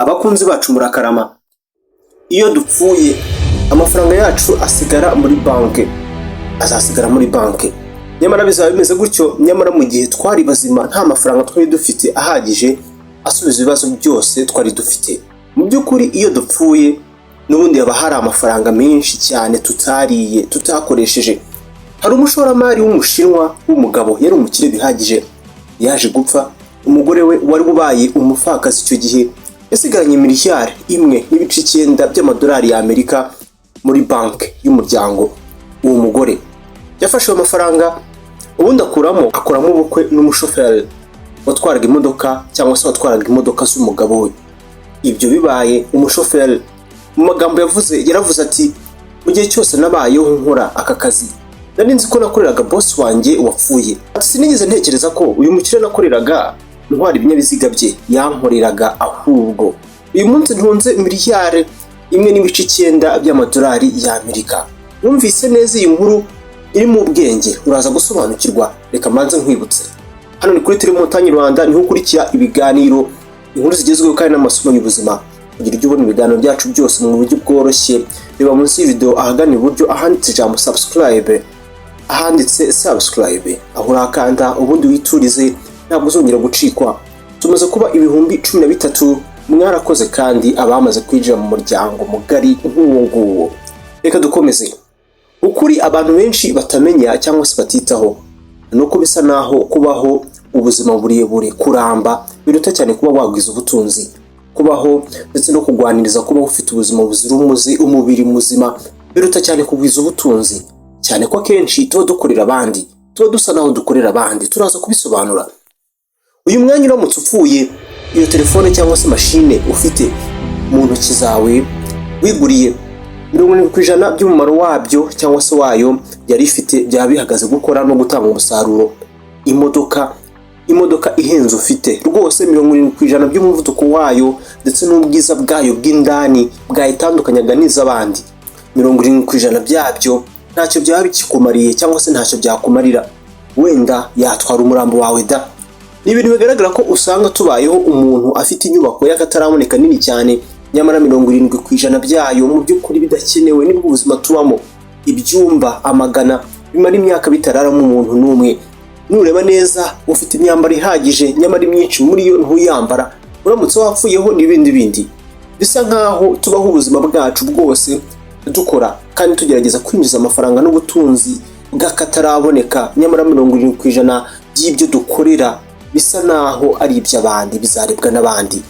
Abakunzi bacu murakarama. Iyo dupfuye amafaranga yacu asigara muri banki, azasigara muri banki. Nyamara bizaba bimeze gutyo, nyamara mu gihe twari bazima nta mafaranga twari dufite ahagije asubiza ibibazo byose twari dufite. Mu by'ukuri iyo dupfuye n'ubundi haba hari amafaranga menshi cyane tutariye, tutakoresheje. Hari umushoramari w'Umushinwa w'umugabo yari umukire bihagije, yaje gupfa. Umugore we wari ubaye umupfakazi icyo gihe yasigaranye miliyari 1.9 by'amadolari y'Amerika muri banki y'umuryango. Uwo mugore yafashe ayo mafaranga ubundi akoramo ubukwe n'umushoferi watwaraga imodoka cyangwa se watwaraga imodoka z'umugabo we. Ibyo bibaye, umushoferi mu magambo yavuze yaravuze ati: "Mu gihe cyose nabayeho nkora aka kazi, nari nzi ko nakoreraga boss wanjye wapfuye." Ati: "Sinigeze ntekereza ko uyu mukire nakoreraga ntwara ibinyabiziga bye yankoreraga, ahubwo uyu munsi ntunze miliyari 1.9 by'amadolari y'Amerika." Wumvise neza iyi nkuru iri mu bwenge, uraza gusobanukirwa. Reka mbanze nkwibutse, hano ni kuri Telemontagne Rwanda, niho ukurikira ibiganiro, inkuru zigezweho kandi n'amasomo y'ubuzima. Kugira ujye ubona ibiganiro byacu byose mu buryo bworoshye, reba munsi y'ivideo ahagana iburyo ahanditse ijambo subscribe, ahanditse subscribe aho urakanda ubundi witurize, ntabwo uzongera gucikwa. Tumaze kuba 13,000, mwarakoze kandi abamaze kwinjira mu muryango mugari nk'uwo nguwo. Reka dukomeze. Ukuri abantu benshi batamenya cyangwa se batitaho ni uko bisa naho kubaho ubuzima burebure, kuramba, biruta cyane kuba wagwiza ubutunzi. Kubaho ndetse no kugwaniriza kubaho ufite ubuzima buzira umuze, umubiri muzima, biruta cyane kugwiza ubutunzi, cyane ko akenshi tuba dukorera abandi, tuba dusa naho dukorera abandi. Turaza kubisobanura. Uyu mwanya uramutse upfuye, iyo telefone cyangwa se mashine ufite mu ntoki zawe wiguriye, 70% by'umumaro wabyo cyangwa se wayo yari ifite byaba bihagaze gukora no gutanga umusaruro. Imodoka ihenze ufite rwose, 70% by'umuvuduko wayo ndetse n'ubwiza bwayo bw'indani bwayitandukanyaga n'iz'abandi, 70% byabyo ntacyo byaba bikikumariye cyangwa se ntacyo byakumarira. Wenda yatwara umurambo wawe da. Ni ibintu bigaragara ko usanga tubayeho umuntu afite inyubako y'akataraboneka nini cyane, nyamara 70% byayo mu by'ukuri bidakenewe. Nibwo ubuzima tubamo. Ibyumba amagana bimara imyaka bitararamo umuntu n'umwe. Nureba neza, ufite imyambaro ihagije, nyamara imyinshi muri yo ntuyambara. Uramutse wapfuyeho n'ibindi bindi. Bisa nkaho tubaho ubuzima bwacu bwose dukora kandi tugerageza kwinjiza amafaranga n'ubutunzi bw'akataraboneka, nyamara 70% by'ibyo dukorera bisa naho ari iby'abandi, bizarebwa n'abandi.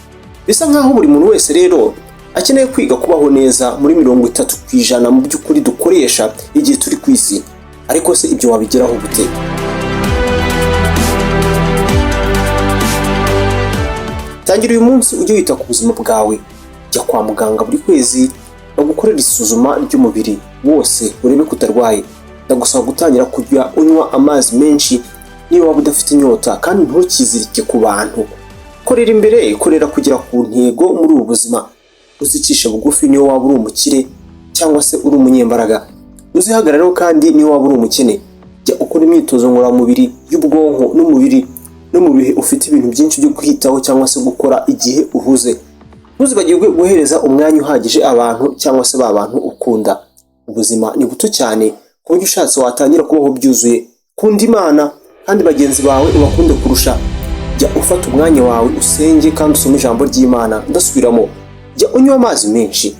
Bisa nkaho buri muntu wese rero akeneye kwiga kubaho neza muri 30% mu by'ukuri dukoresha igihe turi ku isi. Ariko se ibyo wabigeraho gute? Tangira uyu munsi ujye wita ku buzima bwawe. Jya kwa muganga buri kwezi bagukorera isuzuma ry'umubiri wose urebe ko utarwaye. Ndagusaba gutangira kujya unywa amazi menshi niba waba udafite inyota, kandi ntukizirike ku bantu. Korera imbere, korera kugera ku ntego muri ubu buzima. Uzicisha bugufi niyo waba uri umukire cyangwa se uri umunyembaraga. Uzihagarareho kandi niyo waba uri umukene. Jya ukora imyitozo ngororamubiri y'ubwonko n'umubiri no mu bihe ufite ibintu byinshi byo kwitaho cyangwa se gukora igihe uhuze. Ntuzibagirwe guhereza umwanya uhagije abantu cyangwa se ba bantu ukunda. Ubuzima ni buto cyane ku buryo ushatse watangira kubaho byuzuye. Kunda Imana kandi bagenzi bawe ubakunde kurusha. Jya ufata umwanya wawe usenge kandi usome ijambo ry'Imana. Ndasubiramo, jya unywa amazi menshi.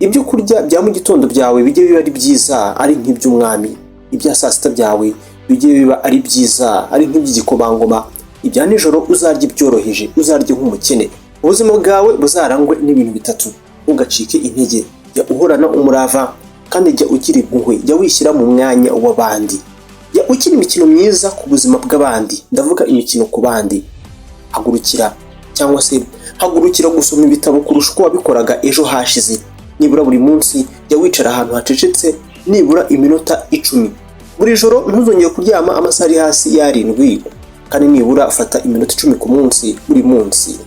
Ibyo kurya bya mu gitondo byawe bijye biba ari byiza, ari nk'iby'umwami. Ibya saa sita byawe bijye biba ari byiza, ari nk'iby'igikomangoma. Ibya nijoro uzarya ibyoroheje, uzarya nk'umukene. Ubuzima bwawe buzarangwe n'ibintu bitatu: ntugacike intege, jya uhorana umurava, kandi jya ugira impuhwe, jya wishyira mu mwanya w'abandi. Jya ukina imikino myiza ku buzima bw'abandi, ndavuga imikino ku bandi. Hagurukira cyangwa se hagurukira gusoma ibitabo kurusha uko wabikoraga ejo hashize. Nibura buri munsi jya wicara ahantu hacecetse nibura iminota 10. Buri joro ntuzongere kuryama amasaha ari hasi y'arindwi, kandi nibura fata iminota 10 ku munsi, buri munsi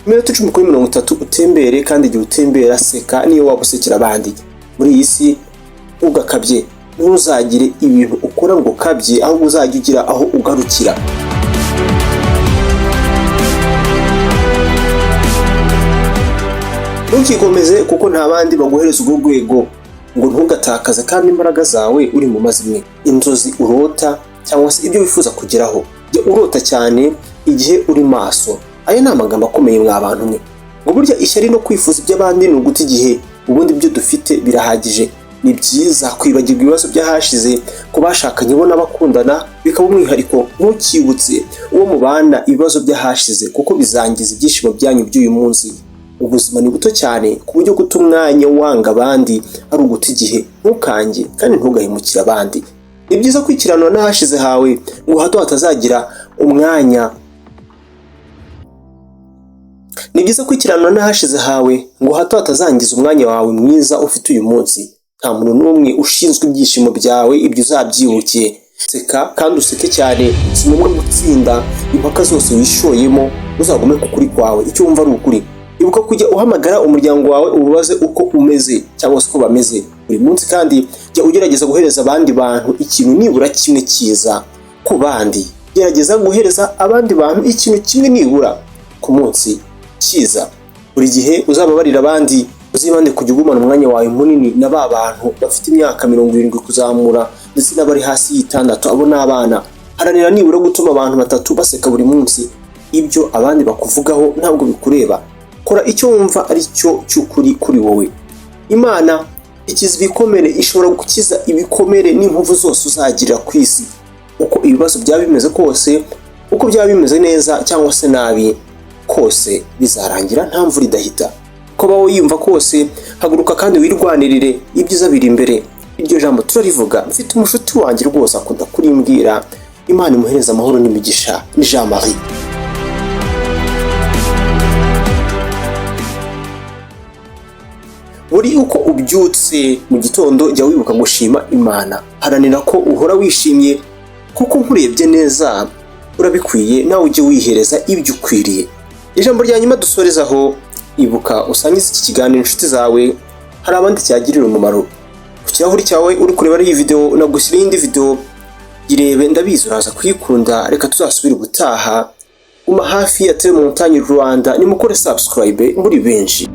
iminota 10 kuri 30 utembere, kandi igihe utembera seka niyo waba usekera abandi. Muri iyi si ntugakabye, ntuzagire ibintu ukora ngo ukabye, ahubwo uzajya ugira aho ugarukira. Ntukikomeze kuko nta bandi baguhereza urwo rwego, ngo ntugatakaze kandi imbaraga zawe uri mu mazimwe. Inzozi urota cyangwa se ibyo wifuza kugeraho, jya urota cyane igihe uri maso. Aya ni amagambo akomeye mwa bantu mwe. Ngo burya ishyari no kwifuza iby'abandi ni uguta igihe, ubundi ibyo dufite birahagije. Ni byiza kwibagirwa ibibazo by'ahashize ku bashakanye bo n'abakundana bikaba umwihariko. Ntukibutse uwo mubana ibibazo by'ahashize kuko bizangiza ibyishimo byanyu by'uyu munsi. Ubuzima ni buto cyane ku buryo guta umwanya wanga abandi ari uguta igihe. Ntukange kandi ntugahemukire abandi. Ni byiza kwikiranura n'ahashize hawe ngo hato hatazagira umwanya. Ni byiza kwikiranura n'ahashize hawe ngo hato hatazangiza umwanya wawe mwiza ufite uyu munsi. Nta muntu n'umwe ushinzwe ibyishimo byawe, ibyo uzabyibukiye. Seka kandi useke cyane. Si ngombwa gutsinda impaka zose wishoyemo, uzagume ku kuri kwawe, icyo wumva ari ukuri. Ibuka kujya uhamagara umuryango wawe ubabaze uko umeze cyangwa se uko bameze buri munsi, kandi jya ugerageza guhereza abandi bantu ikintu nibura kimwe cyiza ku bandi. Gerageza guhereza abandi bantu ikintu kimwe nibura ku munsi cyiza. Buri gihe uzababarira abandi, uzibande kujya ugumana umwanya wawe munini na ba bantu bafite imyaka 70 kuzamura ndetse n'abari hasi y'itandatu, abo ni abana. Haranira nibura gutuma abantu batatu baseka buri munsi. Ibyo abandi bakuvugaho ntabwo bikureba. Kora icyo wumva ari cyo cy'ukuri kuri wowe. Imana ikiza ibikomere, ishobora gukiza ibikomere n'inkovu zose uzagira ku isi. Uko ibibazo byaba bimeze kose, uko byaba bimeze neza cyangwa se nabi kose, bizarangira, nta mvura idahita. Uko bawe wiyumva kose, haguruka kandi wirwanirire, ibyiza biri imbere. Iryo jambo turarivuga. Mfite umushuti wanjye rwose akunda kurimbwira. Imana imuhereza amahoro n'imigisha, ni Jean Marie. Buri uko ubyutse mu gitondo, jya wibuka gushima Imana. Haranira ko uhora wishimye kuko nkurebye neza urabikwiye, nawe ujye wihereza ibyo ukwiriye. Ijambo rya nyuma dusorezaho, ibuka usangize iki kiganiro inshuti zawe, hari abandi cyagirira umumaro. Ku kirahuri cyawe uri kureba iyi video, nagushyiriyeho indi video, irebe, ndabizi uraza kuyikunda. Reka tuzasubire ubutaha. Guma hafi ya Telemontagne Rwanda, nimukore subscribe muri benshi.